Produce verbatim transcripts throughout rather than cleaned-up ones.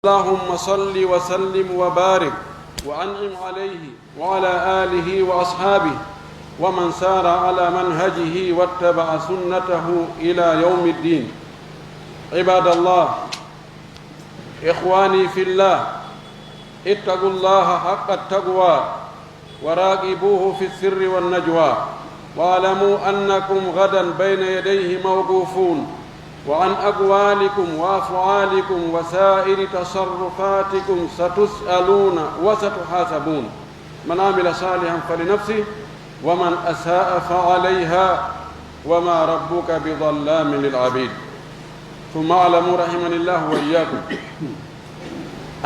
اللهم صل وسلم وبارك وأنعم عليه وعلى آله وأصحابه ومن سار على منهجه واتبع سنته إلى يوم الدين. عباد الله، إخواني في الله، اتقوا الله حق التقوى وراقبوه في السر والنجوى، واعلموا أنكم غدا بين يديه موقوفون، وعن أقوالكم وأفعالكم وسائر تصرفاتكم ستسألون وستحاسبون. من عمل صالحا فلنفسه، ومن أساء فعليها، وما ربك بظلام للعبيد. ثم اعلموا رحمني الله وإياكم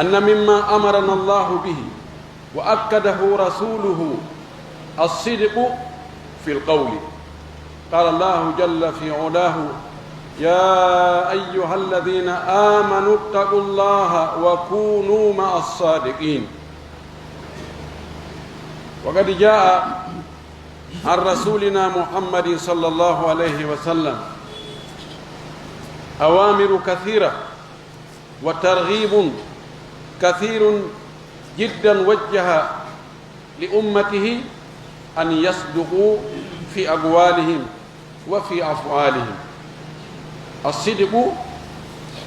أن مما أمرنا الله به وأكده رسوله الصدق في القول. قال الله جل في علاه: يا أيها الذين آمنوا اتقوا الله وكونوا مع الصادقين. وقد جاء عن رسولنا محمد صلى الله عليه وسلم أوامر كثيرة وترغيب كثير جدا وجه لأمته أن يصدقوا في أقوالهم وفي أفعالهم. الصدق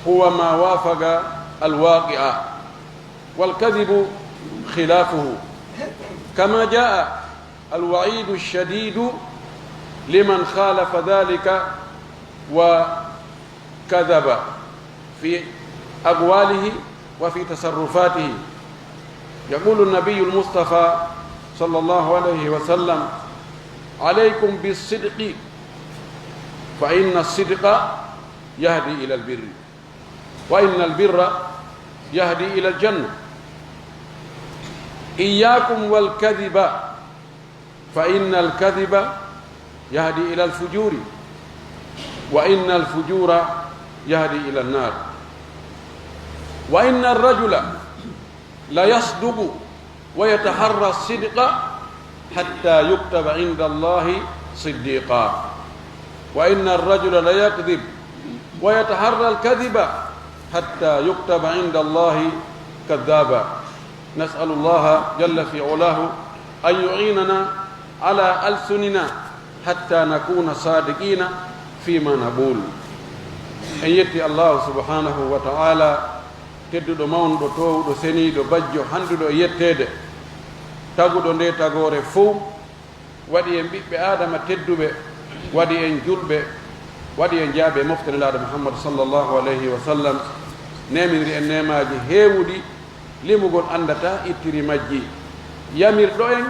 هو ما وافق الواقع، والكذب خلافه، كما جاء الوعيد الشديد لمن خالف ذلك و كذب في أقواله وفي تصرفاته. يقول النبي المصطفى صلى الله عليه وسلم: عليكم بالصدق، فإن الصدق يهدي إلى البر، وإن البر يهدي إلى الجنة. إياكم والكذب، فإن الكذب يهدي إلى الفجور، وإن الفجور يهدي إلى النار. وإن الرجل ليصدق ويتحرى الصدق حتى يكتب عند الله صديقا، وإن الرجل ليكذب ويتحرى الكذب حتى يكتب عند الله كذابا. نسأل الله جل في علاه أن يعيننا على ألسننا حتى نكون صادقين فيما نقول. En yetti Allahu subhanahu wa ta'ala, tedduɗo, mawnuɗo, toowuɗo, seniiɗo, bajjo, handuɗo e yetteede, taguɗo nde tagoore fow, waɗi en ɓiɓɓe Aadama tedduɓe, waɗi en julɓe, waɗi en jaaɓe mofte Nelaaɗo Muhammad sallallahu alayhi wa sallam, neeminiri en neemaaji heewuɗi, limugol anndataa ittiri majji. Yamirɗo en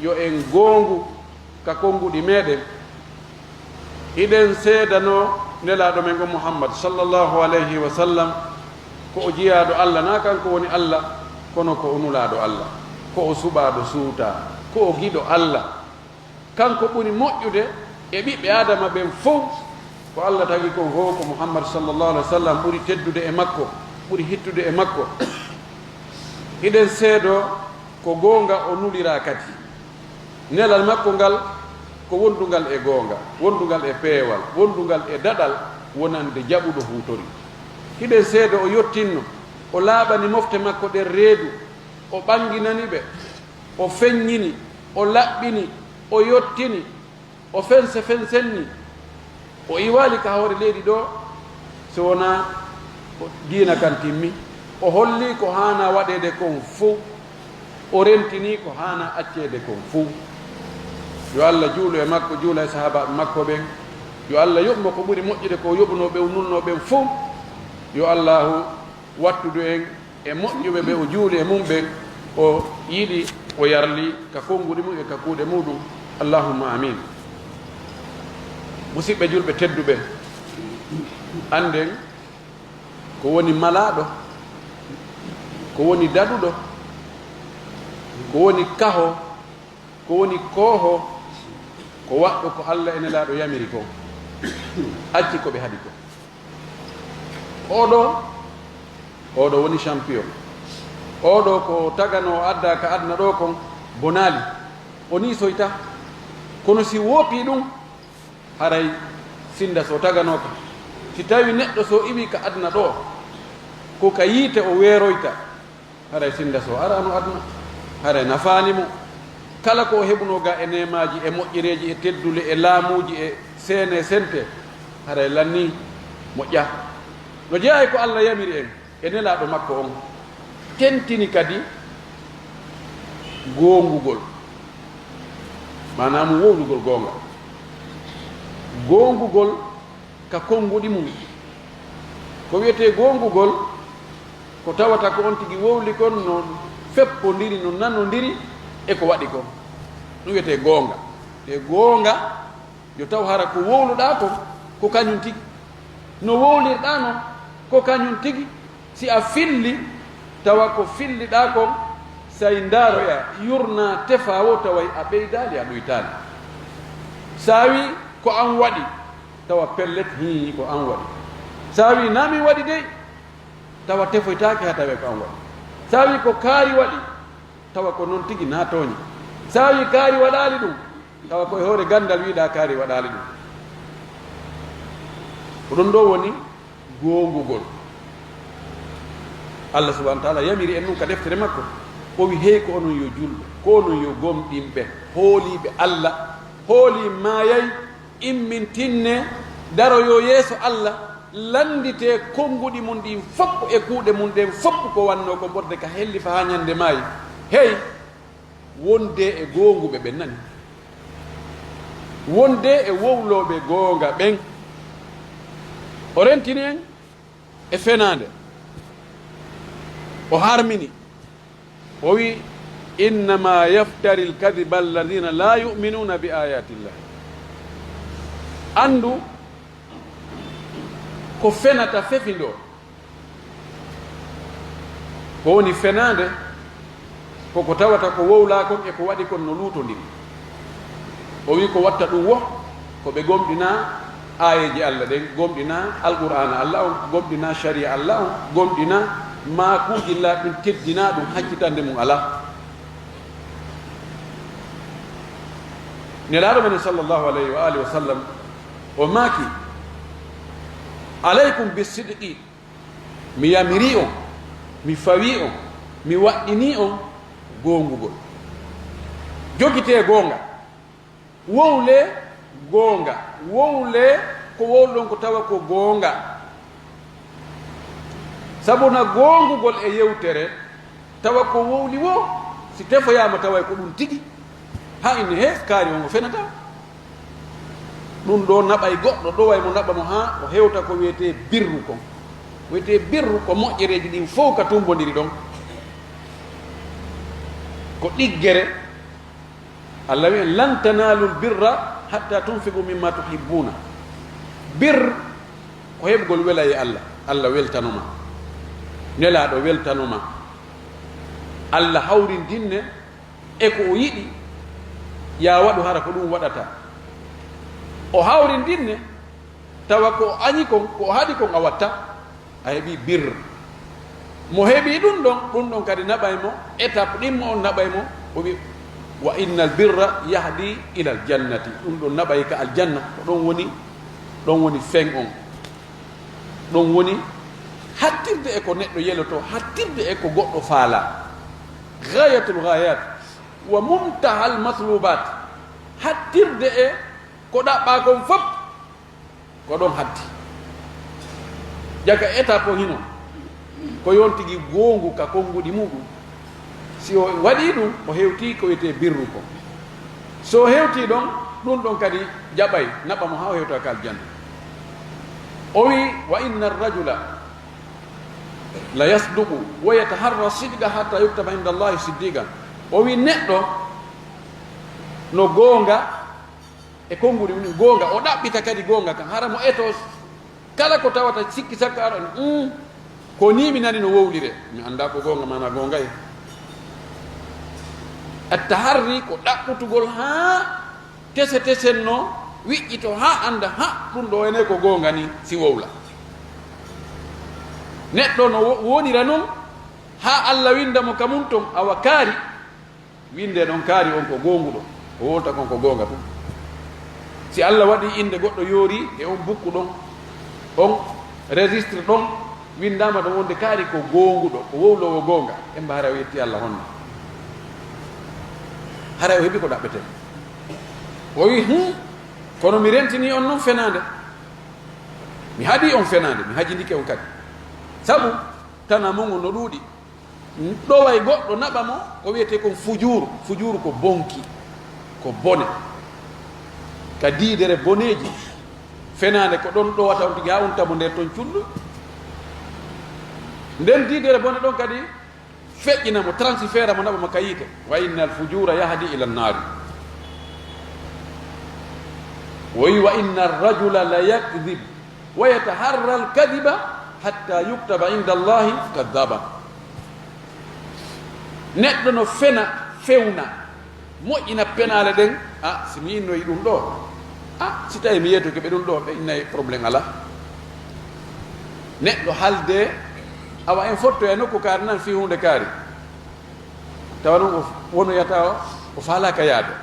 yo en goongu ka konnguɗi meeɗen. Hiɗen seedanoo Nelaaɗo men on Muhammad sallallahu alayhi wa sallam ko o jiyaaɗo Allah, naa kanko woni Allah, kono ko o nulaaɗo Allah, ko o suɓaaɗo suutaa, ko o giɗo Allah. Kanko ɓuri moƴƴude e ɓiɓɓe Aadama ɓen fow. Ko Allah tagi kon fow, ko Muhammad sallallahu alayhi wa sallam ɓuri teddude e makko, ɓuri hittude e makko. Hiɗen seedoo ko goonga o nuliraa kadi. Nelal makko ngal ko wondungal e goonga, wondungal e peewal, wondungal e daɗal wonande jaɓuɗo huutori. Hiɗen seedoo o yottinno, o laaɓani mofte makko ɗen reedu, o ɓanginani ɓe, o feññini, o laɓɓini, o yottini, o fense fensenni, o iwaali ka hoore leydi ɗoo, so wonaa ko diina kan timmi, o holli ko haanaa waɗeede kon fow, o rentini ko haanaa acceede kon fow. Yo Allah juulu e makko, juula e sahaabaaɓe makko ɓen. Yo Allah yoɓ mo ko ɓuri moƴƴude ko o yoɓunoo ɓe o nulnoo ɓen fow. Yo Allaahu wattudu en e moƴƴuɓe ɓe o juuli e mum ɓen, o yiɗi, o yarli ka konnguɗi mum e ka kuuɗe muɗum. Allahumma amin. Musiɓɓe julɓe tedduɓe, annden ko woni malaaɗo, ko woni daɗuɗo, ko woni kaho, ko woni kooho, ko waɗɗo ko Allah e Nelaaɗo yamiri kon, acci ko ɓe haɗi kon. Oɗo, oɗo woni champion. Oɗo ko taganoo adda ka aduna ɗoo kon bonaali. O niisoyta. Kono si woopii ɗum, haray sinda so taganooka. Si tawi neɗɗo so iwii ka aduna ɗoo, Ko ka yiite o weeroyta. Haray sinda so araano aduna, haray nafaani mo. Kala ko o heɓunoo ga e neemaaji, e moƴƴereeji, e teddule, e laamuuji, e seene sente, haray lannii moƴƴa. No jeyaa e ko Alla yamiri en e Nelaaɗo makko on, tentini kadi goongugol, maanaa mo wowlugol goonga. Goongugol ka konnguɗi mum. Ko wiyetee goongugol, ko tawata ko on tigi wowli kon no feppondiri, no nanondiri e ko waɗi kon. Ɗum wiyetee goonga. Te goonga, yo taw hara ko wowluɗaa kon, ko kañum tigi. No wowlirɗaa non, ko kañum tigi. Si a filli, tawa ko filliɗaa kon, si a ndaaroya, yurnaa tefaa woo, taway a ɓeydaali, a ɗuytaali. Si a wii ko an waɗi, tawa pellet, hii, ko an waɗi. Si a wii naa min waɗi dey, tawa tefoytaake haa tawee ko an waɗi. Si a wii ko kaari waɗi, tawa ko non tigi naa tooñi. Si a wii kaari waɗaali ɗum, tawa ko e hoore ganndal wiiɗaa kaari waɗaali ɗum. Ko ɗum ɗoo woni goongugol. Allah subhanahu wa taala yamiri en ɗum ka deftere makko. O wi, "Hey ko onon yo julɓe, ko onon yo gomɗinɓe, hooliiɓe Allah, hoolii maayay, immintinne, daroyoo yeeso Allah, lannditee konnguɗi mum ɗin fof e kuuɗe mum ɗen fof ko wannoo ko ɓurde ka hellifa haa ñande maayi. Hey, wondee e goonguɓe ɓen," nani. Wondee e wowlooɓe goonga ɓen. O rentini en e fenaande. O harmini. O wi, "Innama yaftari alkadiba alladina la yuminuna bi ayatillah." Anndu ko fenata fefindoo. Ko woni fenaande, ko ko tawata ko wowlaa kon e ko waɗi kon no luutondiri. O wi ko watta ɗum wo, ko ɓe gomɗinaa aayeeje Allah ɗen, gomɗinaa Alqur'aana Allah on, gomɗinaa shari'a Allah on, gomɗinaa maakuuji laaɓɗin, teddinaa ɗum, haccitande mum alaa. Nelaaɗo men sallallahu alayhi wa alihi wa sallam, o maaki, "Alaykum bisidqi." Mi yamirii on, mi fawii on, mi waɗɗinii on goongugol. Jogitee goonga. Wowlee goonga. Wowlee ko wowluɗon ko tawa ko goonga. Sabu na goongugol e yewtere, tawa ko wowli woo, si tefoyaama taway ko ɗum tigi. Haa inne he kaari on o fenataa. Ɗum ɗoo naɓay goɗɗo, ɗoway mo naɓa mo haa o hewta ko wiyetee birru kon. Ko wiyetee birru ko moƴƴereeji ɗin fow ka tumbondiri ɗon. Ko ɗiggere. Allah wi'i, "Lan tanaalul birra hatta tunfiqu mimma tuhibbuna." Bir ko heɓugol wela e Allah. Allah weltano ma. Nelaaɗo weltano ma. Allah hawrindinne e ko o yiɗi, yaa waɗu hara ko ɗum waɗata. O hawrindinne, tawa ko o añi kon, ko o haɗi kon a watta, a heɓi bir. Mo heɓi ɗum ɗon, ɗum ɗon kadi naɓay mo, étape ɗimmo on naɓay mo, o wi, "Wa innal birra yahdi ilal jannati." Ɗum ɗon naɓay ka aljanna, ko ɗon woni, ɗon woni fen on. Ɗum woni hattirde e ko neɗɗo yeloto, hattirde e ko goɗɗo faala. Ghayatul ghayat wa muntahal matlubat. Hattirde e ko ɗaɓɓaa kon fof, ko ɗon hatti. Jaka étape on hino, ko yon tigi goongu ka konnguɗi muɗum. Si o waɗii ɗum, o hewtii ko wiyetee birru ko. So o hewtii ɗon, ɗum ɗon kadi jaɓay, naɓa mo haa o hewta ka aljanna. O wi, "Wa inna rajula la yasduqu wa yataharra sidqa hatta yuktaba inda Allahi siddiqan." O wi, neɗɗo no goonga e konnguɗi mum, goonga, o ɗaɓɓita kadi goonga kan, hara mo eto. Kala ko tawata sikki sakka aɗon, "Um, ko nii mi nani no wowlire." Mi anndaa ko goonga maanaa goonga e. Attaharri ko ɗaɓɓutugol haa tese tesen no wiƴƴito haa annda haa ɗum ɗo ene ko goonga ni si wowla. Neɗɗo no wo-, wonira non haa Alla winnda mo ka mum ton, awa kaari. Winnde ɗon kaari on ko goonguɗo, ko wowlta kon ko goonga tun. Si Alla waɗii innde goɗɗo yoori e on bukku ɗon, on registre ɗon, Winndaama ɗon wonde kaari ko goonguɗo, ko wowloowo goonga. Emba haray o yetti Allah honno? Haray o heɓi ko ɗaɓɓetee. O wi, "Hmm, kono mi rentinii on non fenaande. Mi haɗii on fenaande, mi hajindike on kadi. Sabu tana mon on no ɗuuɗi." Ɗoway goɗɗo naɓa mo, ko wiyetee kon fujuuru. Fujuuru ko bonki, ko bone, ka diidere boneeji. Fenaande ko ɗon ɗowata on tigi haa unta mo nder ton cullu. Nden diidere bone ɗon kadi feƴƴina mo, transféra mo, naɓa mo ka yiite. "Wa innal fujura yahdi ila nnaari." O wi, "Wa inna rajula la yakdib wa yataharra al-kadiba hatta yuktaba inda Allahi kadhaban." Neɗɗo no fena, fewna, moƴƴina penaale ɗen. "A, si mi innoyi ɗum ɗo, a, si tawi mi yeetoke ɓe ɗum ɗo, ɓe innay problème alaa." Neɗɗo haalde, awa en fottoya nokku kaari nan fii huunde kaari. Tawa noon o wonoyata o, o faalaaka yaade.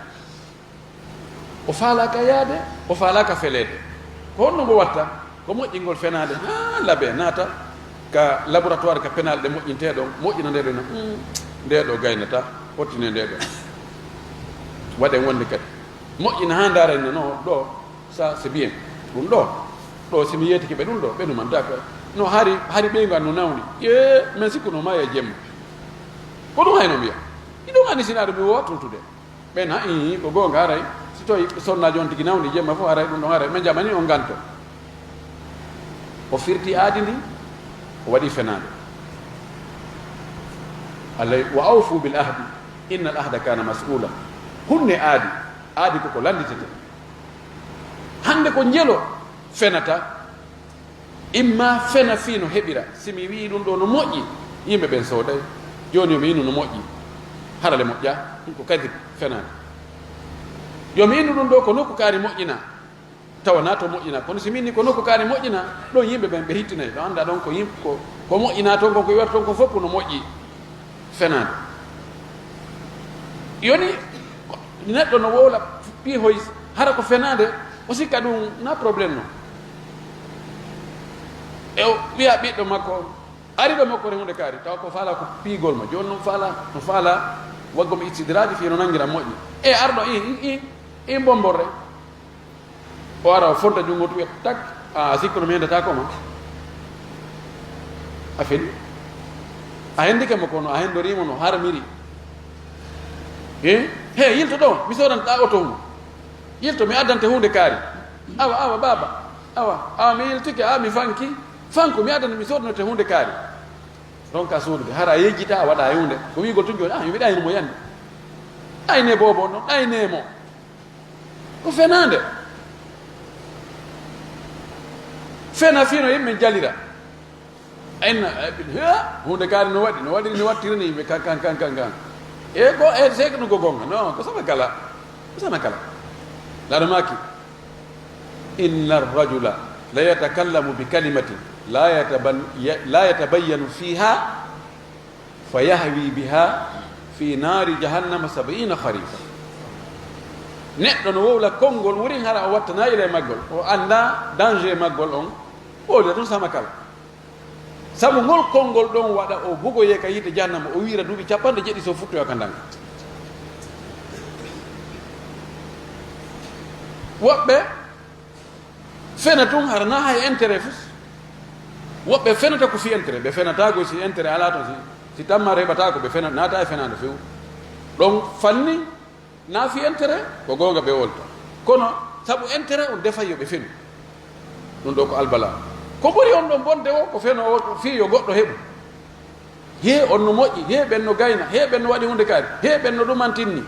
O faalaaka yaade, o faalaaka feleede. Ko honno mbo watta? Ko moƴƴingol fenaande haa labe naata ka laboratoire ka penaale ɗe moƴƴintee ɗon, moƴƴina nde ɗo na, "Hmm, nde ɗo gaynata, hottine nde ɗo." Waɗen wonde kadi. Moƴƴina haa ndaaren no, no, ɗo, ça, c'est bien. Ɗum ɗo, ɗo, si mi yeetike ɓe ɗum ɗo, ɓe ɗumantaka. No hari, hari ɓeyngu an no nawni. Ye, men sikkuno ma e jemma. Ko ɗum hayno mbiya. Iɗum anndi sinaa ɗum mi wowa tultude. Ɓen ha, ii, ko goonga haray. Si tawi sonnaajo on tigi nawni jemma fof haray, ɗum ɗon haray. Men jamani on ganto. O firti aadi ndi, o waɗi fenaande. Allah, "Wa awfu bil ahdi, innal ahda kana mas'ula." Hunne aadi, aadi ko ko lannditete. Hannde ko njelo fenata, imma fena fii no heɓira. Si mi wi'i ɗum ɗo no moƴƴi, yimɓe ɓen sooday. Jooni yo mi innu no moƴƴi. Hara le moƴƴa, ɗum ko kadib, fenaande. Yo mi innu ɗum ɗo ko nokku kaari moƴƴina. Tawa na to moƴƴina. Kono si mi inni ko nokku kaari moƴƴina, ɗon yimɓe ɓen ɓe hittinay. Ɗo annda ɗon ko yim-, ko, ko moƴƴina ton kon, ko iwata ton kon fof no moƴƴi. Fenaande. Yoni, neɗɗo no wowla piihoy, hara ko fenaande, o sikka ɗum na problème no. E o wiya ɓiɗɗo makko, ari ɗo makko re hunde kaari, tawa ko faala ko piigol ma. Jooni noon faala, no faala waggo mo istidraaji fii no nangira moƴƴi. E arɗo i, i, i, i mbomborre. O ara, o fonta junngo tun, tak, a sikkuno mi hendataa ko ma. A feli. A hendike mo kono, a hendori mo no harmiri. Eh? He, yilto ɗo, mi soodanta oto hun. Yilto, mi addante huunde kaari. Awa, awa, baaba. Awa, awa, mi yiltike, awa, mi fanki. Fanku, mi addante, mi soodanote huunde kaari. Ronka soodude, hara a yejjita, a waɗa e huunde. Ko wi'ugol tun jooni, ah, mi wiɗa hino mo yande. Ɗayne boobo on ɗon, ɗayne mo. Ko fenaande. Fena fii no yimɓe jalira. Enna, eh, ha, huunde kaari no waɗi, no waɗiri, no waɗtiri ni yimɓe kan, kan, kan, kan, kan. E ko, e sek ɗum ko gonga. Non, ko sama kala. Ko sama kala. Laaɗo maaki, "Inna rajula la yatakallamu bi kalimatin la yataban-, ya-, la yatabayyanu fiha fa yahwi biha fi naari jahannama sab'ina kharifa." Neɗɗo no wowla konngol wurin hara o wattana ila e maggol. O annda danger maggol on. Ɓoolira ɗum sama kala. Sabu ngol konngol ɗon waɗa o bugoyee ka yiite jahannama, o wiira duuɓi capanɗe jeeɗi so futtoya ka ndanga. Woɓɓe fena tun hara na hay intérêt fus. Woɓɓe fenata ko fi intérêt, ɓe fenata ko si intérêt alaa ton, si, si tamma reɓata ko ɓe fena, naata e fenaande few. Ɗon fanni na fi intérêt, ko goonga ɓe wolta. Kono sabu intérêt on defay yo ɓe fenu. Ɗum ɗo ko albala. Ko ɓuri on ɗon bonde o, ko fenoowo fii yo goɗɗo heɓu. Hee, on no moƴƴi, hee, ɓen no gayna, hee, ɓen no waɗi huunde kaari, hee, ɓen no ɗumantinni.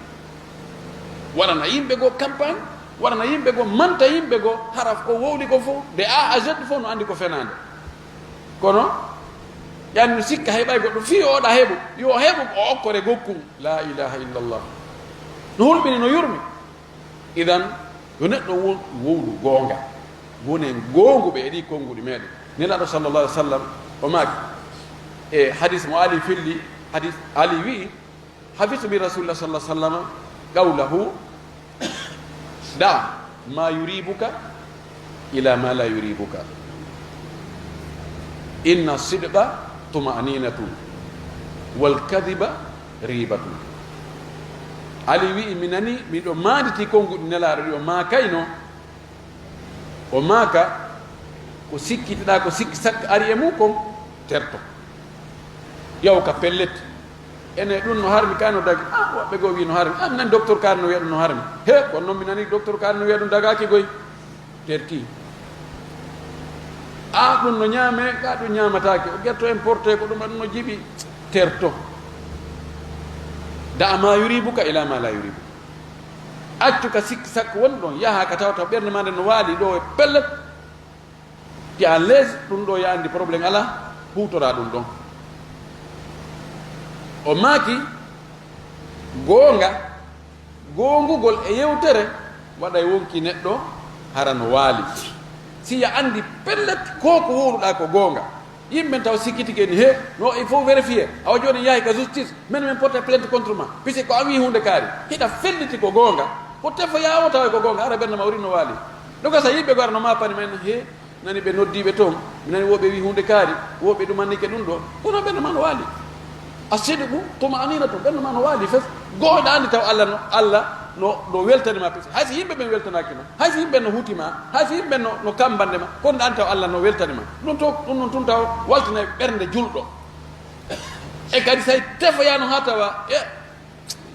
Waɗana yimɓe goo campagne, waɗana yimɓe goo, manta yimɓe goo, hara ko wowli ko fof, de A à Z fof no anndi ko fenaande. Kono, ƴannu sikka heɓay goɗɗo, fii o waɗa heɓu, yo heɓu o okkore gokkun. La ilaha illallah. No hulɓini, no yurmi. Idan, yo neɗɗo won wowlu goonga. Wonen goonguɓe e ɗi konnguɗi meɗen. Nelaaɗo sallallahu alaihi wasallam o maaki e hadis mo Ali filli, hadis Ali wi'i, "Hafistu min Rasulillah sallallahu alaihi wasallam qawlahu, da ma yuribuka ila ma la yuribuka." Inna sidqa tuma'ninatun, wal kadiba ribatun. Ali wi'i, mi nani, miɗo maanditi konnguɗi Nelaaɗo ɗi o maakayno. O maaka, ko sikkitiɗaa, ko sikki sakka ari e mum kon, terto. Yaw ka pellet. Ene ɗum no harmi ka no dagi. Ah, woɓɓe goo wi no harmi. Ah, mi nani docteur kaari no wiya ɗum no harmi. He, kono noon mi nani docteur kaari no wiya ɗum dagaaki goy. Terti. Ah, ɗum no ñaamee, ka ɗum ñaamataake. O getto importé ko ɗum, ɗum no jiɓi. Terto. Da ma yuribuka ila ma la yuribuka. Accu ka sikki sakko woni ɗon, yaha ka tawata ɓernde maa nden no waali ɗo e pellet. Ti à l'aise, ɗum ɗo ya anndi problème alaa, huutora ɗum ɗon. O maaki, goonga, goongugol e yewtere waɗay wonki neɗɗo hara no waali. Si ya anndi pellet ko ko wowluɗaa ko goonga, yimɓe taw sikkitike ni, he, no, il faut vérifier. Awa jooni yahi ka justice, men men porte plainte contre ma. Puisque ko an wi huunde kaari, hiɗa felliti ko goonga, ko tefoyaa o tawa ko goonga, ara ɓernde ma o rinno waali. Ɗo gasa yimɓe gora no ma pani men, he, nani ɓe noddiiɓe toon, mi nani woɓɓe wi huunde kaari, woɓɓe ɗumannike ɗum ɗo, kono ɓernde ma no waali. A sidqu tuma'ninatun, ɓernde ma no waali fes. Gooɗa anndi taw Allah no, Allah no, no weltani ma pese. Hay si yimɓe ɓen weltanaaki ma, hay si yimɓe no huti ma, hay si yimɓe no, no kammbande ma, kono ɗa anndi taw Allah no weltani ma. Ɗum to, ɗum ɗum tun taw waltinay ɓernde julɗo. E kadi say tefoyaano haa tawa, e,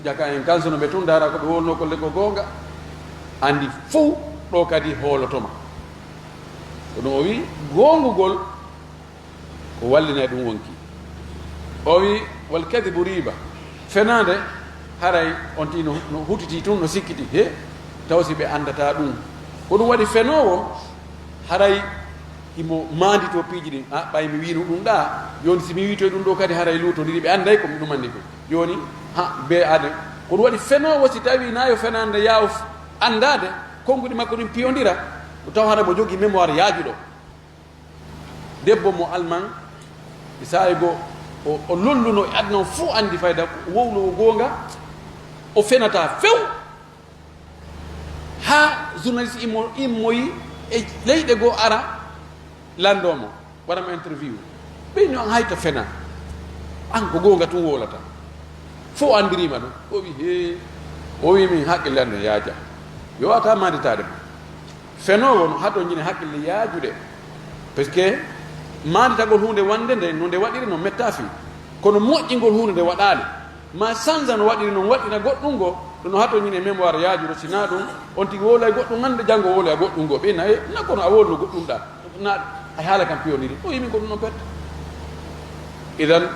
jaka en kan sono ɓe tun ndaara ko ɓe wonnoo ko le ko goonga. Anndi fow ɗo kadi hooloto ma. Ko ɗum o wi, goongugol ko wallinay ɗum wonki. O wi, wal kadibu riba. Fenaande, haray on ti no, no hutiti tun, no sikkiti. He, taw si ɓe anndata ɗum. Ko ɗum waɗi fenoowo, haray himo maandito piiji ɗin. A, ɓay mi wiino ɗum ɗa, jooni si mi wiitoy ɗum ɗo kadi haray luutondiri, ɓe annday ko mi ɗumanni ko. Jooni, ha, be aden. Ko ɗum waɗi fenoowo si tawi na yo fenaande yaaw f-, anndaade, konnguɗi makko ɗin piyondira, ɗum taw hara mo jogii mémoire yaajuɗo. Debbo mo Alman, e saa'i goo, o, o lolluno e aduna on fof anndi fayda, ko wowlowo goonga, o fenataa few. Haa journaliste immo-, immoyi e leyɗe goo ara lanndoo mo, waɗa mo interview. Ɓeyni on hayta fena. An ko goonga tun wowlata. Fof anndiriima ɗum. O wi, "Hee." O wi, "Min haqqille an no yaaja. Mi waawataa maanditaade ma." Fenoowo no hatonjini haqqille yaajuɗe. Parce que maanditagol huunde wannde nde, no nde waɗiri no metta fii. Kono moƴƴingol huunde nde waɗaali. Ma sanza no waɗiri noon waɗira goɗɗum ngo, ɗum no hatonjini e mémoire yaajuɗo, si naa ɗum, on tigi wowlay goɗɗum hannde, janngo wowlay goɗɗum ngo. Ɓe na, e, na kono a wowluno goɗɗum ɗa. Na, a haala kam piyoniri. O yimi ko ɗum noon pet. Idan,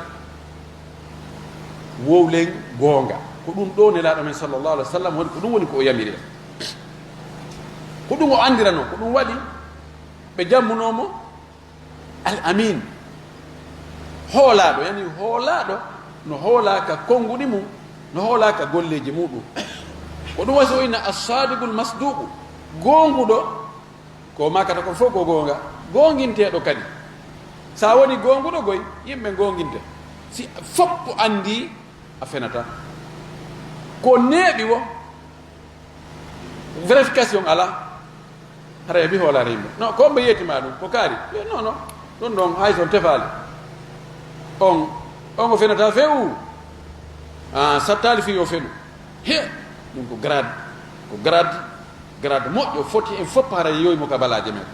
wowlen goonga. Ko ɗum ɗo Nelaaɗo men sallallahu alaihi wa sallam woni, ko ɗum woni ko o yamiri en. Ko ɗum o anndirano, ko ɗum waɗi ɓe jammunoo mo Al Amin. Hoolaaɗo, yani hoolaaɗo no hoolaa ka konnguɗi mum, no hoolaa ka golleeji muɗum. Ko ɗum wasi o inna As-Sadiqul Masduqu, goonguɗo. Ko makata kon fof ko goonga, goonginteeɗo kadi. So a woni goonguɗo goy, yimɓe goonginte. Si foppo anndi a fenata. Ko neeɓi wo, vérification alaa. Hara e mi hoolaare yimɓe. No, ko mbo yeeti ma ɗum, ko kaari. Yo, non, non. Ɗum ɗon, hay so on tefaali. On, on o fenata few. Ah, sattaali fii yo fenu. He, ɗum ko grade. Ko grade. Grade moƴƴo, foti en fof hara yowi mo ka balaaje men.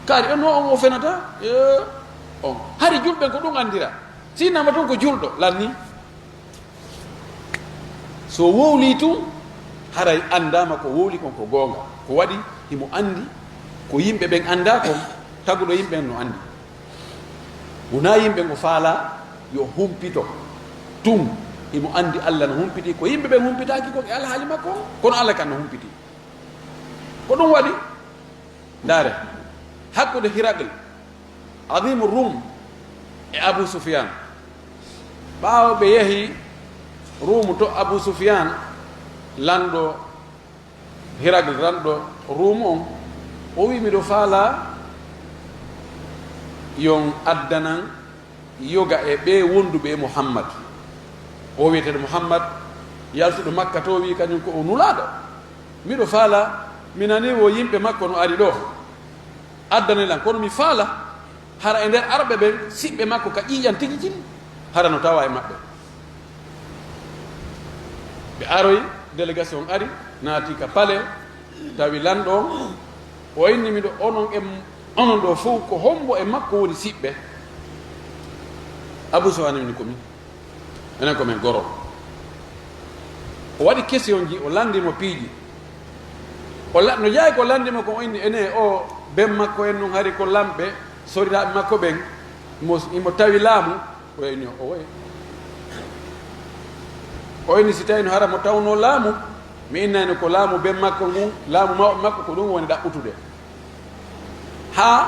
Kaari, on no on o fenata? Eh, on. Hari julɓe ko ɗum anndira. Si innama tun ko julɗo, lanni. So wowlii tun, haray anndaama ko wowli kon ko goonga. Ko waɗi, himo anndi ko yimɓe ɓen anndaa kon, taguɗo yimɓe ɓen no anndi. Wonaa yimɓe ngo faalaa yo humpito. Tun, himo anndi Alla no humpiti ko yimɓe ɓen humpitaaki kon e alhaali makko on, kono Alla kan no humpiti. Ko ɗum waɗi, ndaare, hakkunde Hiraql, Azimu Rum, e Abu Sufyan. Ɓaawo ɓe yahi Ruumu to Abu Sufyan, lanɗo Hiraql, lanɗo Ruumu on, o wi, "Miɗo faalaa yon addanan yoga e ɓee wonduɓe e Muhammad." O wiyeteeɗo Muhammad, yaltuɗo Makka to, wi kañum ko o nulaaɗo. "Miɗo faalaa, mi nanii wo yimɓe makko no ari ɗo. Addanee lan, kono mi faalaa Hara e nder arɓe ɓen, siɓɓe makko ka ƴiiƴan tigi tigi, hara no tawa e maɓɓe. Ɓe aroyi, délégation ari, naati ka palais, tawi lanɗo on, o inni: "Miɗo, onon e, onon ɗo fow, ko hombo e makko woni siɓɓe?" Abu Sufyaan inni: "Ko min. Enen ko men goro." O waɗi question ji, o lanndi mo piiji. O la-, no jeyaa ko lanndi mo kon, o inni: "Ene o ben makko en nun hari ko lamɓe, soriraaɓe makko ɓen, mo, imo tawi laamu?" O inni: "O wayi." O inni: "Si tawi no hara mo tawno laamu, mi innayno ko laamu ben makko ngun, laamu mawɓe makko, ko ɗum woni ɗaɓɓutude." Haa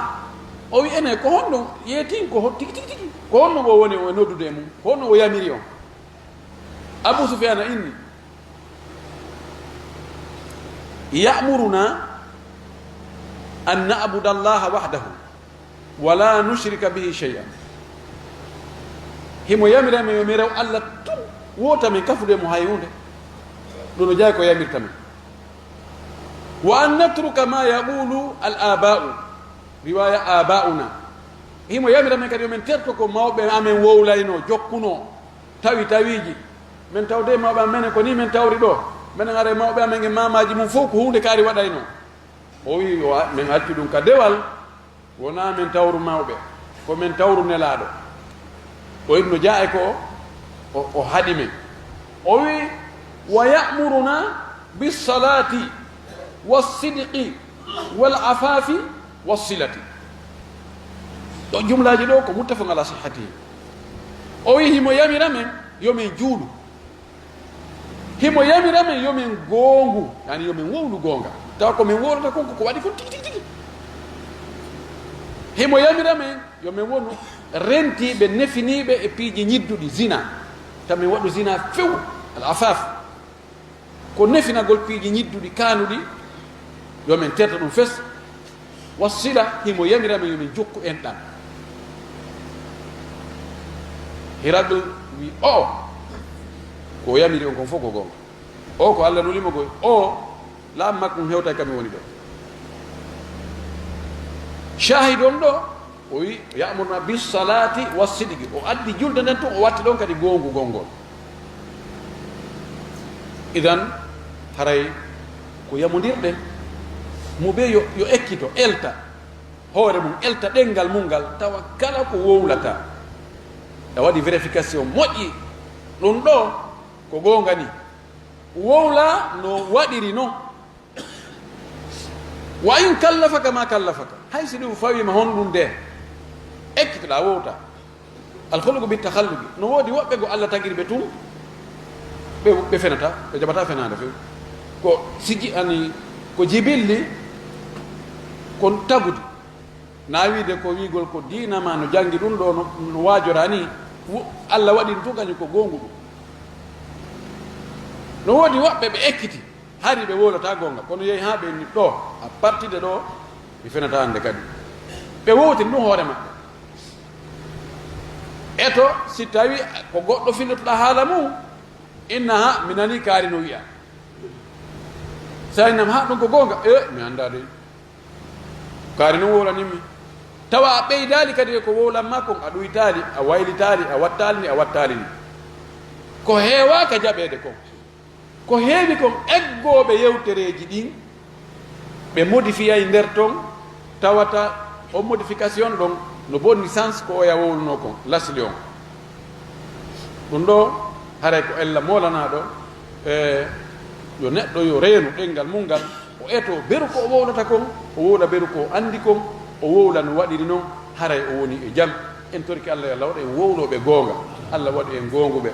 o wi'i: "Ene, ko honno yeetin, ko hon-, tigi, tigi, tigi, ko honno o woni o noddude e mum? Ko honno o yamiri on?" Abu Sufyaana inni: "Ya'muruna an na'buda Allaha wahdahu, wa la nushrika bihi shay'an." Himo yamira men yo mi rew Alla tun, wota men kafude mo hay huunde. Ɗum no jeyaa ko yamirta men. "Wa an natruka ma yaqulu al aba'u." Riwaya aba'una. Himo yamira men kadi yo men terto ko mawɓe amen wowlayno, jokkuno, tawi tawiiji. Men tawde mawɓe amen, ko ni men tawri ɗo. Menen ara e mawɓe amen e maamaaji mum fow ko huunde kaari waɗayno. O wi'i, o a-, men accu ɗum ka dewal, wonaa men tawru mawɓe, ko men tawru Nelaaɗo. O inno jaa e ko o, o haɗi men. O wi'i: "Wa ya'muruna bis salati was sidqi wal afafi was silati." Ɗo jumlaaji ɗo ko muttafaqun ala sihhatihi. O wi'i himo yamira men yo men juulu. Himo yamira men yo men goongu, yani yo men wowlu goonga. Tawa ko men wowlata kon ko ko waɗi kon tigi, tigi, tigi. Himo yamira men yo men wonu rentiiɓe, nefiniiɓe e piiji ñidduɗi, zina. Tawa men waɗu zina few, al afaf. Ko nefinagol piiji ñidduɗi, kaanuɗi, yo men terta ɗum fes. Wassila, himo yamira men yo min jokku enɗan. Hiraql wi, o, ko o yamiri on kon fof ko goonga. O, ko Allah nuli mo koy. O, laamu makko ngun hewtay ka mi woni ɗo. Shahid on ɗo, o wi, "Ya'muruna bis salati was sidqi." O addi julde nden tun, o watti ɗon kadi goongu gongol. Idan, haray ko yamondirɗe, mo be yo, yo ekkito, elta hoore mum, elta ɗenngal mum ngal, tawa kala ko wowlata. A waɗi vérification moƴƴi, ɗum ɗo ko goonga ni. Wowla no waɗiri non. "Wa in kallafaka ma kallafaka." Hay si ɗum fawima honɗum de, ekkitoɗa wowta. Al khuluqu bi takhalluqi. No woodi woɓɓe go Allah tagiri ɓe tun, ɓe, ɓe fenata, ɓe jaɓata fenaande few. Ko siji ani, ko jibilli, kon tagudi. Na wiide ko wiigol ko diina ma no jangi ɗum ɗo, no, no waajora ni, wo-, Allah waɗi ɗum tun kañum ko goongu ɗum. No woodi woɓɓe ɓe ekkiti, hari ɓe wowlata goonga, kono yehi haa ɓe ni ɗo, à partir de ɗo, mi fenata hannde kadi. Ɓe wowtini ɗum hoore maɓɓe. Eto, si tawi ko goɗɗo fillotoɗa haala mum, inna ha, mi nani kaari no wi'a. Sa innam ha ɗum ko goonga, e, mi annda dey. Kaari noon wowlaninmi. Tawa a ɓeydaali kadi e ko wowlanma kon, a ɗuytaali, a waylitaali, a wattaali ni, a wattaali ni. Ko heewaaka jaɓeede kon. Ko heewi kon eggooɓe yewtereeji ɗin, ɓe modifiyay nder ton, tawata on modification ɗon no bonni sens ko oya wowluno kon, lasli on. Ɗum ɗo, haray ko ella moolanaaɗo, e yo neɗɗo yo reenu ɗenngal mum ngal, o eto beru ko o wowlata kon, o wowla beru ko o anndi kon, o wowla no waɗiri non, haray o woni e jam. En torike Allah yo Allah waɗu en wowlooɓe goonga, Allah waɗu en goonguɓe.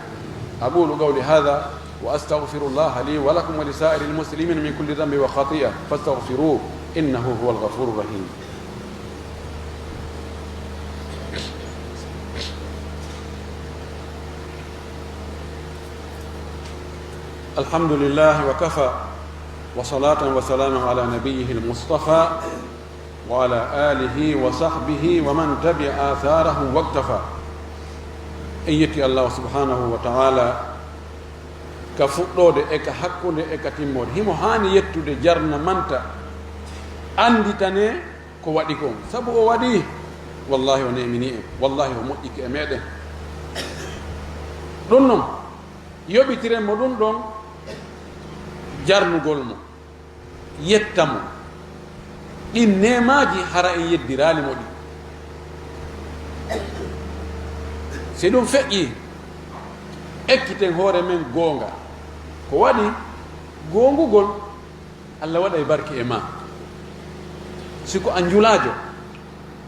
أقول قولي هذا وأستغفر الله لي ولكم ولسائر المسلمين من كل ذنب وخطيئة فاستغفروه إنه هو الغفور الرحيم. الحمد لله وكفى، وصلاة وسلام على نبيه المصطفى وعلى آله وصحبه ومن تبع آثاره واقتفى. En yetti Allah subhanahu wa ta'ala ka fuɗɗoode e ka hakkunde e ka timmoode. Himo haani yettude, jarna manta, annditane ko waɗi kon. Sabu o waɗi, Wallahi o nemini en, wallahi o moƴƴike e meɗen. Ɗum noon, yoɓitiren mo ɗum ɗon jarnugol mo, yetta mo ɗin nemaaji, hara en yeddiraali mo ɗi. Si ɗum feƴƴi, ekkiten hoore men goonga. Ko waɗi goongugol, Allah waɗay barki e ma. Si ko a njulaajo,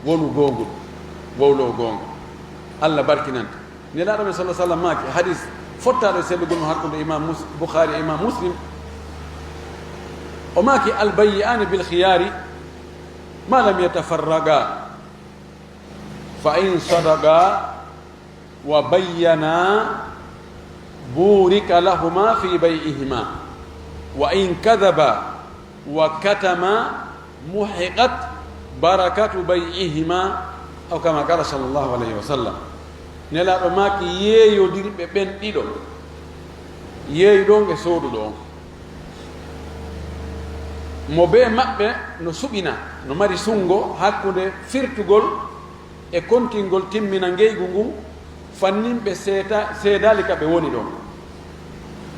wonu goonguɗo, wowlo goonga. Allah barkinante. Nelaaɗo men sallallahu alaihi wasallam maaki, hadis fottaaɗo e sellugol mo hakkunde Imam Mus-, Bukhari e Imam Muslim, o maaki: "Al-bayyani bil khiyari ma lam yatafarraga, fa in sadaqa wa bayyana burika lahuma fi bay'ihima, wa in kadhaba wa katama muhiqat barakatu bay'ihima." Aw kama qala sallallahu alaihi wasallam. Nelaaɗo maaki, yeeyodirɓe ɓen ɗiɗo, yeeyuɗo on e sooduɗo on, mo bee maɓɓe no suɓina, no mari sunngo hakkunde firtugol e kontingol timmina ngeygu ngun, fannin ɓe seeta-, seedaali ka ɓe woni ɗon.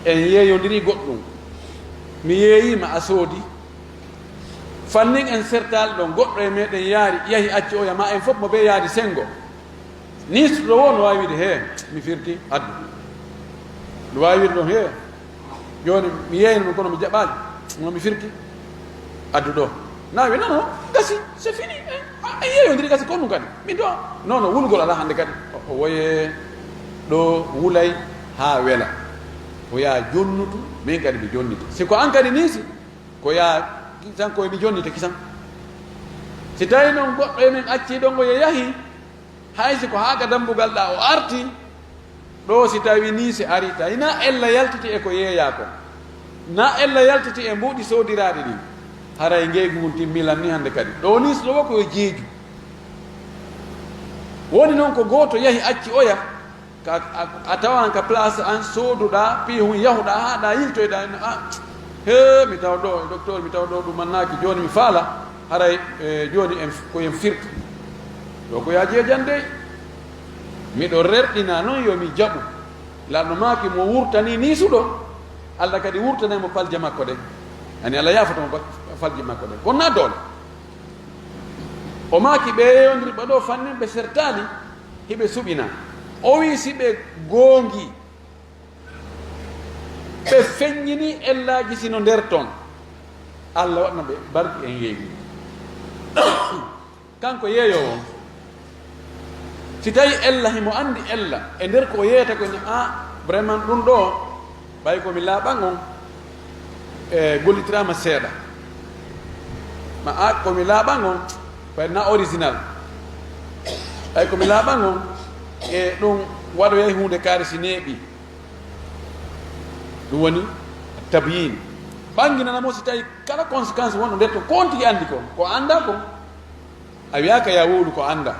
En yeeyondiri goɗɗum. Mi yeeyiima a soodi. Fannin en sertaali ɗon, goɗɗo e meɗen yaari, yahi acci oya, ma en fof mo bee yaadi senngo. Niistuɗo woo no waawi wiide, "Hee, mi firti, addu." No waawi wiide ɗon, "Hee, jooni mi yeeyno ɗum, kono mi jaɓaali, no mi firti, addu ɗo." Na wiya, "Non, non, gasi, c'est fini, eh, a, a yeeyondiri, gasi, ko ɗum kadi. Min ɗo, non, non, wulgol alaa hannde kadi." O, o woyee ɗo wulay haa wela. O yaa jonnutu, min kadi mi jonnita. Si ko an kadi niisi, ko yaa kisan, ko mi jonnita kisan. Si tawi noon goɗɗo e men accii ɗon, o yahi, hay si ko haa ka dambugal ɗa o arti, ɗo si tawi nii si ari, tawi na ella yaltiti e ko yeeyaa kon, na ella yaltiti e mbuuɗi soodiraaɗi ɗin, haray ngeygu ngun timmilan ni hannde kadi. Ɗo nii so ɗo ko yo jeeju. Woni noon ko gooto yahi acci oya, ka, a, a tawan ka place an sooduɗaa, piihun yahuɗaa, haa ɗa yiltoyɗaa, a, "Hee, mi taw ɗo, docteur, mi taw ɗo ɗum mannaaki, jooni mi faala, haray, eh, jooni en, ko en firtu. Ɗo ko yaa jeejan dey." Miɗo rerɗina noon yo mi jaɓu. Laamɗo maaki mo wurtanii nii suɗo, Allah kadi wurtanay mo falje makko ɗen. Ani Allah yaafoto mo bak-, falje makko ɗen. Kono na doole. O maaki ɓe yeeyondiri ɓa ɗo fannin ɓe sertaali, hiɓe suɓina. O wii si ɓe goongi, ɓe feññini ellaaji sino nder ton, Allah waɗna ɓe barki en yeeyi. Kanko yeeyoowo on, si tawi ella himo anndi ella, e nder ko o yeeyata ko ni, "A, vraiment ɗum ɗo, ɓay ko mi laaɓan on, e gollitiraama seeɗa." Ma a, "Ko mi laaɓan on, ɓay na original. Ɓay ko mi laaɓan on, e ɗum waɗoyay huunde kaari si neeɓi." Ɗum woni tabyin. Ɓannginana mo si tawi kala conséquence wonɗo nder ton, ko on tigi anndi kon, ko annda kon. A wiyaaka ya wowlu ko annda.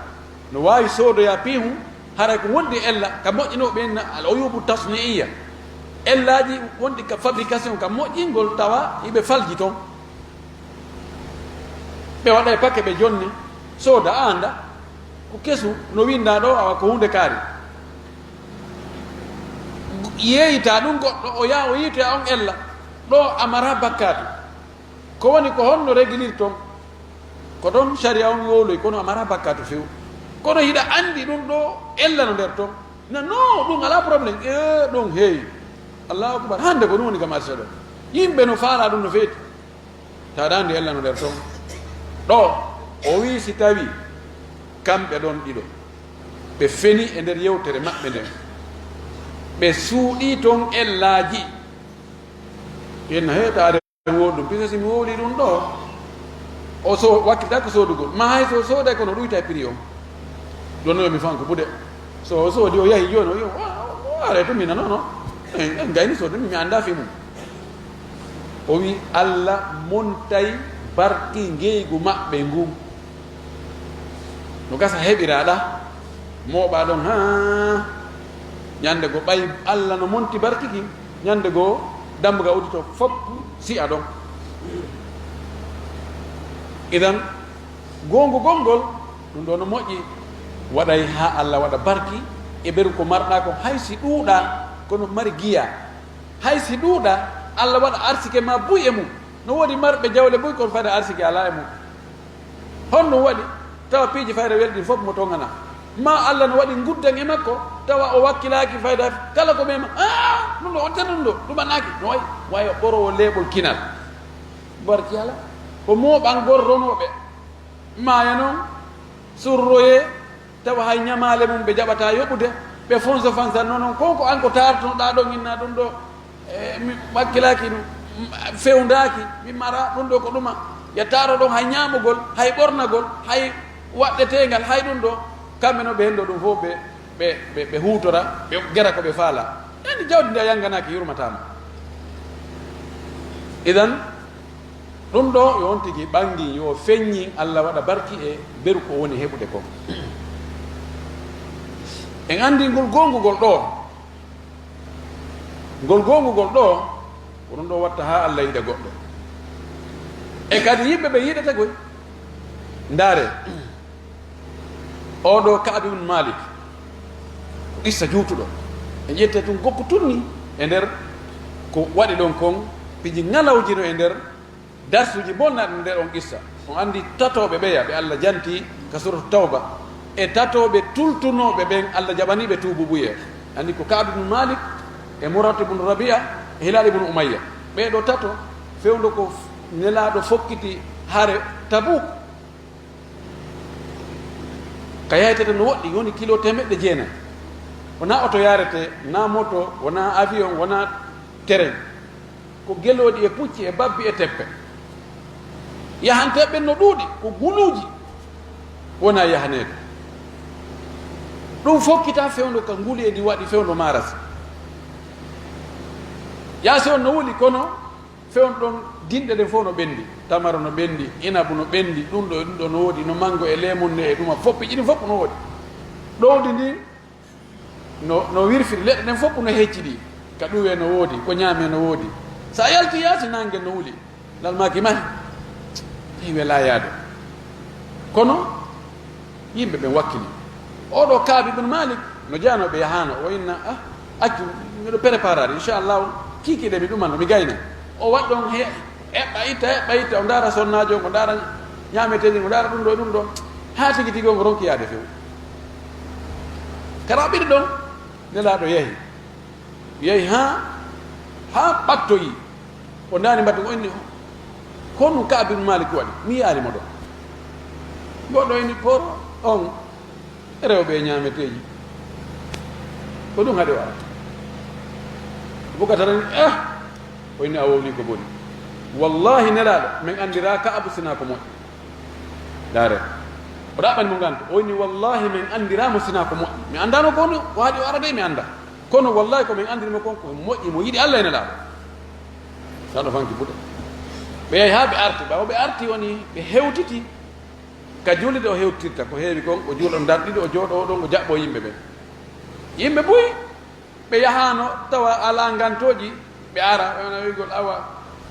No waawi soodoya piihun, haray ko wondi ella ka moƴƴinooɓe ɓen, al uyubu tasni'iyya. Ellaaji wonɗi ka fabrication, ka moƴƴingol, tawa hiɓe falji ton. Ɓe waɗa e paquet, ɓe jonni, sooda, a annda. Ko kesu, no winnda ɗo, awa ko huunde kaari. Yeeyita ɗum goɗɗo, o yaha o yiitoya on ella. Ɗo a mara bakkaatu. Ko woni ko honno régulirton? Ko ɗon sariya on wowloy, kono a mara bakkaatu few. Kono hiɗa anndi ɗum ɗo ella no nder ton. Na, no, ɗum alaa problème. E, ɗum heewi. Allahu akbar. Hannde ko ɗum woni ka marché ɗo. Yimɓe no faala ɗum no feeti. Taɗa anndi ella no nder ton. Ɗo, o wii si tawi kamɓe ɗon ɗiɗo, ɓe feni e nder yewtere maɓɓe nden, ɓe suuɗii ton ellaaji. Yenna heetaade wowlu ɗum, puisque si mi wowlii ɗum ɗo, o so-, wakkilta ko soodugol. Ma hay so sooday kono ɗuyta e prix on. Ɗon no mi fan ko buɗe. So o soodi, o yahi jooni, o yo, o, o, o are to mina, non, non. En, en gayni soodde, mi annda fii mum. O wi, "Allah montay barki ngeygu maɓɓe ngu. No gasa heɓiraa ɗa, mooɓaa ɗon haa ñande go ɓay Allah no monti barki ki, ñande go dambugal uddito fop si'a ɗon." Idan, goongu gonngol, Ɗum ɗo no moƴƴi, waɗay haa Allah waɗa barki e ɓeru ko marɗa ko, hay si ɗuuɗa, kono mari giya. Hay si ɗuuɗa, Allah waɗa arsike ma buy e mum. No woodi marɓe jawle buy, kono fayda arsike alaa e mum. Honɗum waɗi? Tawa piiji fayda welɗi fof mo tongana. Ma Allah no waɗi nguddan e makko, tawa o wakkilaaki fayda kala ko mema. Ah, ɗum ɗo, on tan ɗum ɗo, ɗum annaaki. No wayi, wayi o ɓorowo leeɓol kinal. Barki Allah. Ko mooɓangol ronooɓe. Maaya noon, surroyee, tawa hay ñamaale mum ɓe jaɓata yoɓude, ɓe fonso fansan noon, on kon ko an ko taartonoɗaa ɗon, inna ɗum ɗo, e, mi wakkilaaki ɗum, fewndaaki, mi mara ɗum ɗo ko ɗuma, ya taaro ɗon hay ñaamugol, hay ɓornagol, hay waɗɗeteengal, hay ɗum ɗo, kamɓe no ɓe hendo ɗum fof ɓe, ɓe, ɓe, ɓe huutora, ɓe gera ko ɓe faala. Yani jawdi ndi a yanganaaki yurmataa ma. Idan, ɗum ɗo yo on tigi ɓanngin, yo feññin, Allah waɗa barki e beru ko woni heɓude kon. En anndi ngol goongugol ɗo, ngol goongugol ɗo, ko ɗum ɗo watta haa Allah yiɗa goɗɗo. E kadi yimɓe ɓe yiɗata koy. Ndaare, oɗo Ka'ab ibn Malik, ko qissa juutuɗo. En ƴettay tun gokku tunni e nder ko waɗi ɗon kon, piiji ŋalawji no e nder darsuuji bonnaaɗi nder on qissa. On anndi tatooɓe ɓeya ɓe Allah janti ka suratu Tawba, e tatooɓe tultunooɓe ɓen Allah jaɓani ɓe tuububuye. Anndi ko Ka'ab ibn Malik e Murrat ibn Rabi'a e Hilal ibn Umayya. Ɓee ɗo tato fewndo ko Nelaaɗo fokkiti hare Tabuk. Ka yahitata no woɗɗi, woni kilo teemeɗɗe jeenayi. Wonaa oto yaarete, naa moto, wonaa avion, wonaa terrain. Ko gelooɗi e pucci e babbi e teppe. Yahanteeɓe ɓen no ɗuuɗi, ko guluuji wonaa yahaneede. Ɗum fokkita fewndo ka nguli e ndi waɗi fewndo maarasi. Yaasi on no wuli, kono fewndo ɗon dinɗe ɗen fof no ɓenndi. Tamaro no ɓenndi, inabu no ɓenndi, ɗum ɗo e ɗum ɗo no woodi, no manngo e leemun ne e ɗuma fof, piiji ɗin fof no woodi. Ɗowdi ndin no, no wirfiri, leɗɗe ɗen fof no heccidi, ka ɗuwe no woodi, ko ñaame no woodi. So a yalti yaasi, nangel no wuli, lal maaki mahi, tawi welaa yaade. Kono yimɓe ɓen wakkili. Oɗo Kaabi ibn Malik no jaano ɓe yahaano, o inna, ah, accu, miɗo préparade, inchallahu, kiikiiɗe mi ɗumanno, mi gayna. O waɗi ɗon he, eɓɓa itta, eɓɓa itta, o ndaara sonnaajo, o ndaara ñaameteeji, o ndaara ɗum ɗo e ɗum ɗo. Haa tigi tigi on ko ronki yaade few. Kara ɓiɗo ɗon, Nelaaɗo yahi. Yahi haa, haa ɓattoyi. O ndaari mbattu, o inni, ko honɗum Ka'ab ibn Malik waɗi? Mi yiyaali mo ɗo. Goɗɗo inni, poro on rewɓe e ñaameteeji. Ko ɗum haɗi o ara. Bukata tan, eh! O inni, a wowlii ko boni. Wallaahi, Nelaaɗo, min anndiraa Ka'abu sinaa ko moƴƴi. Ndaare. O ɗaɓɓani mo nganto. O inni, wallaahi, min anndiraa mo sinaa ko moƴƴi. Mi anndaano ko honɗum, ko haɗi o ara de, mi anndaa. Kono wallaahi ko min anndiri mo kon ko moƴƴi, mo yiɗi Allah e Nelaaɗo. Tan o fanki buto. Ɓe yahi haa ɓe arti. Ɓaawo ɓe arti woni ɓe hewtiti ka juulirde o hewtirta. Ko heewi kon, o juula ndarɗiɗo, o jooɗoo ɗon, o jaɓɓoo yimɓe ɓen. Yimɓe buy, ɓe yahaano tawa alaa ngantooji, ɓe ara, ɓe wona wi'gol, awa,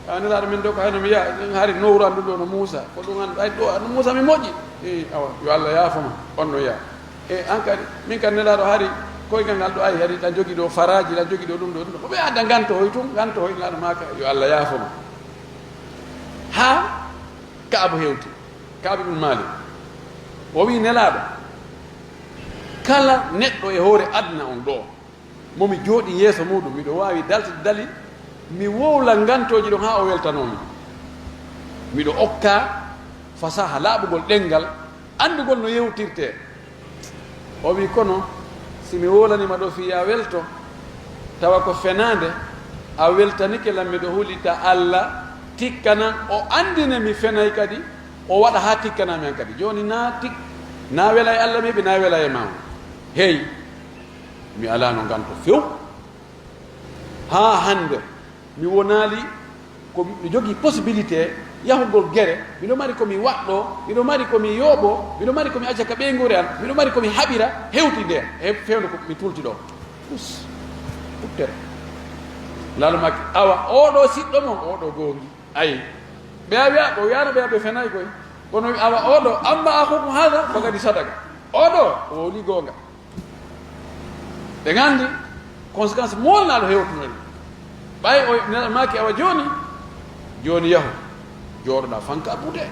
awa Nelaaɗo min ɗo ko hayno mi yaha, ɗum hari nowru an ɗum ɗo no Muusa. Ko ɗum an, ay ɗo, no Muusa mi moƴƴi. Eey, awa, yo Allah yaafo ma, on no yaha. E an kadi, min kadi Nelaaɗo hari koygal ngal ɗo, ay, hari ɗa jogi ɗo faraaji, ɗa jogi ɗo ɗum ɗo, ɗum ɗo. Ko ɓe adda nganto hoy tun, nganto hoy Nelaaɗo maaka, yo Allah yaafo ma. Haa Ka'abu hewti, Ka'abu ibn Malik. O wi'i Nelaaɗo, kala neɗɗo e hoore aduna on ɗo, mo mi jooɗi yeeso muuɗum, miɗo waawi daltude dali, mi wowla ngantooji ɗon haa o weltanoo mi. Miɗo okka fasaha laaɓugol ɗemngal, anndugol no yewtirtee. O wi'i, kono si mi wowlaniima ɗo fii yo a welto, tawa ko fenaande, a weltanike lan, miɗo hulita Alla tikkanan, o anndina mi fenay kadi, o waɗa haa tikkanaa mi an kadi. Jooni naa tik-, naa wela e Alla mi heɓi, naa wela e maa. Hey, mi alaano nganto few. Haa hannde, mi wonaali ko mi jogii possibilité yahugol gere. Miɗo mari ko mi waɗɗoo, miɗo mari ko mi yooɓoo, miɗo mari ko mi acca ka ɓeynguure an, miɗo mari ko mi haɓira, hewti nde, he fewndo ko mi tulti ɗo. Us, uttere. Laalu makki, awa, oo ɗoo siɗɗo mon, oo ɗoo goongi. Ayi, ɓe a wiya, ko wiyaano ɓe, ɓe fenaay koy. Kono wi awa oɗo, amma akhukum hadha faqad sadaqa. Oɗo, o wowli goonga. Ɓe nganndi conséquence molnaaɗo hewtunori. Ɓay o Nelaaɗo maaki awa jooni, jooni yahu, jooɗoɗaa fanka buude.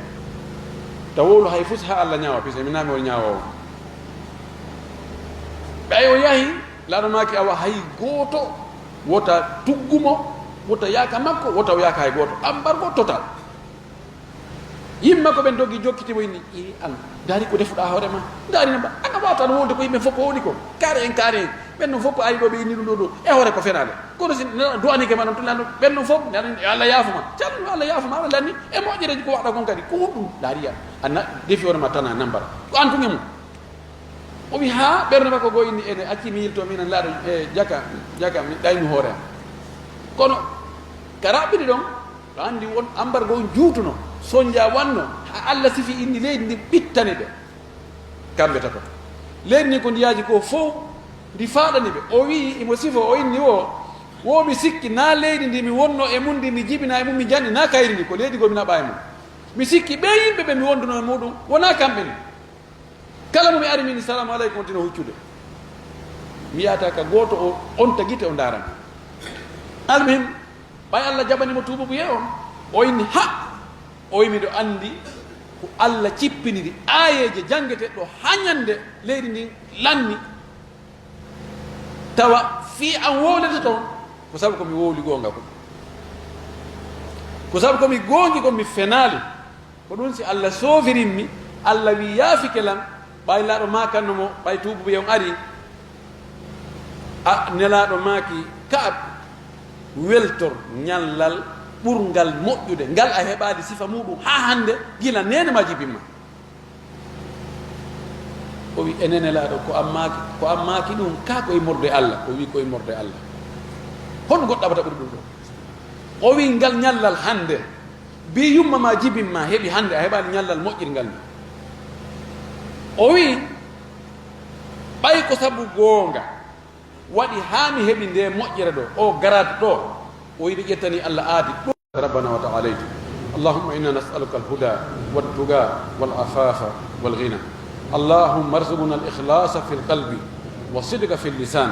Taw wowlu hay fus haa Allah ñaawa, puisque mi naami o ñaawa o. Ɓay o yahi, Nelaaɗo maaki awa hay gooto wota tuggu mo, wota yaaka makko, wota o yaaka hay gooto. Embargo total. Yimma ko ɓen doggi jokkiti mo inni, "Ii an, ndaari ko defuɗaa hoore ma. Ndaari no mba-, an a waawata no wowlude ko yimɓe fof ko woni ko. Kaare en, kaare en. Ɓen ɗon fof ko ari ɗo ɓe inni ɗum ɗo ɗo. E hoore ko fenaande. Kono si no du'anike ma ɗon tun lanɗo, ɓen ɗon fof, nana, yo Allah yaafo ma. Callu yo Allah yaafo ma, aɗa lanni. E moƴƴereeji ko waɗa kon kadi. Ko honɗum? Ndaari an. An na-, defi hoore ma tan a nambara. Ko an tun e mum." O wi, "Haa ɓernde makko goo inni ene acci mi yilto mi ina laaɗo e jaka, jaka mi ɗaynu hoore am." Kono ka raɓɓiɗi ɗon, Ko anndi won embargo on juutuno, sonja wanno, ha Allah sifi inni leydi ndin ɓittani ɓe. Kamɓe tato. Leydi ndin ko ndi yaaji ko fow, ndi faaɗani ɓe. O wi'i, imo sifo, o inni wo, wo mi sikki na leydi ndi mi wonno e mun ndi, mi jibina e mun, mi janɗi na kayri ndi, ko leydi goo mi naɓa e mun. Mi sikki ɓe yimɓe ɓe mi wonduno e muɗum, wona kamɓe ni. Kala mo mi ari min, "Salamu aleykum," on tino huccude. Mi yahata ka gooto o, on tagite o ndaarana. Almuhim, ɓay Allah jaɓani mo tuububuye on, o inni, "Ha!" O wi, "Miɗo anndi ko Allah cippiniri aayeeje janngeteeɗo haa ñannde leydi ndin lanni, tawa fii an wowlete toon, ko sabu ko mi wowli goonga ko. Ko sabu ko mi goongi ko, mi fenaali." Ko ɗum si Allah soofirimmi, Allah wi yaafike lan, ɓay laaɗo maakanno mo, ɓay tuububuye on ari, a, Nelaaɗo maaki, "Ka'ab, weltor ñallal ɓurngal moƴƴude, ngal a heɓaali sifa muɗum haa hannde, gila neene ma jibimma." O wi, "Ene Nelaaɗo, ko an maaki, ko an maaki ɗum, kaa ko immorde Allah?" O wi, "Ko immorde Allah. Honno goɗɗo aɓata ɓuri ɗum ɗo?" O wi, "Ngal ñallal hannde, bi yumma ma jibin ma heɓi hannde, a heɓaali ñallal moƴƴirngal ni." O wi, "Ɓay ko sabu goonga waɗi haa mi heɓi nde moƴƴere ɗo, o garaat ɗo." O yiɗi ƴettani Allah aadi ɗum. ربنا وتعاليت. اللهم إنا نسألك الهدى والتقى والعفاف والغنى. اللهم ارزقنا الإخلاص في القلب والصدق في اللسان.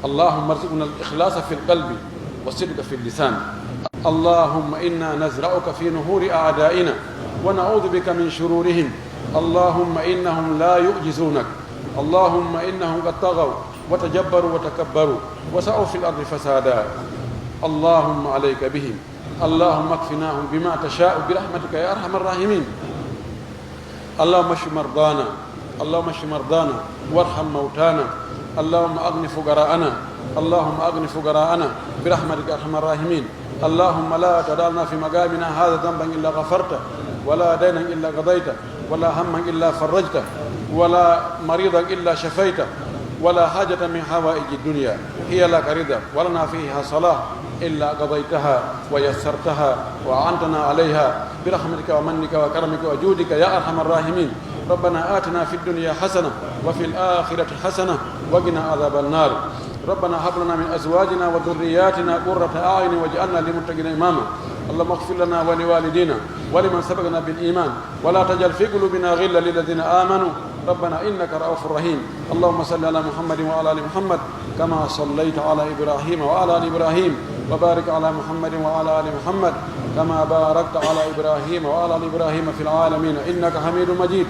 اللهم ارزقنا الإخلاص في القلب والصدق في اللسان. اللهم إنا نزرعك في نحور أعدائنا ونعوذ بك من شرورهم. اللهم إنهم لا يعجزونك. اللهم إنهم قد طغوا وتجبروا وتكبروا وسعوا في الأرض فسادا. اللهم عليك بهم. اللهم اكفناهم بما تشاء برحمتك يا أرحم الراحمين. اللهم اشف مرضانا، اللهم اشف مرضانا وارحم موتانا. اللهم أغن فقراءنا، اللهم أغن فقراءنا برحمتك يا أرحم الراحمين. اللهم لا تدع لنا في مقامنا هذا ذنبا إلا غفرته، ولا دينا إلا قضيته، ولا هما إلا فرجته، ولا مريضا إلا شفيته، ولا حاجة من حوائج الدنيا هي لك رضا ولنا فيها صلاح إلا قضيتها ويسرتها وأعنتنا عليها برحمتك ومنك وكرمك وجودك يا أرحم الراحمين. ربنا آتنا في الدنيا حسنة وفي الآخرة حسنة وقنا عذاب النار. ربنا هب لنا من أزواجنا وذرياتنا قرة أعين واجعلنا للمتقين إماما. اللهم اغفر لنا ولوالدينا ولمن سبقنا بالإيمان ولا تجعل في قلوبنا غلا للذين آمنوا ربنا إنك رؤوف رحيم. اللهم صل على محمد وعلى آل محمد كما صليت على إبراهيم وعلى آل إبراهيم، وبارك على محمد وعلى آل محمد كما باركت على إبراهيم وعلى آل إبراهيم في العالمين إنك حميد مجيد.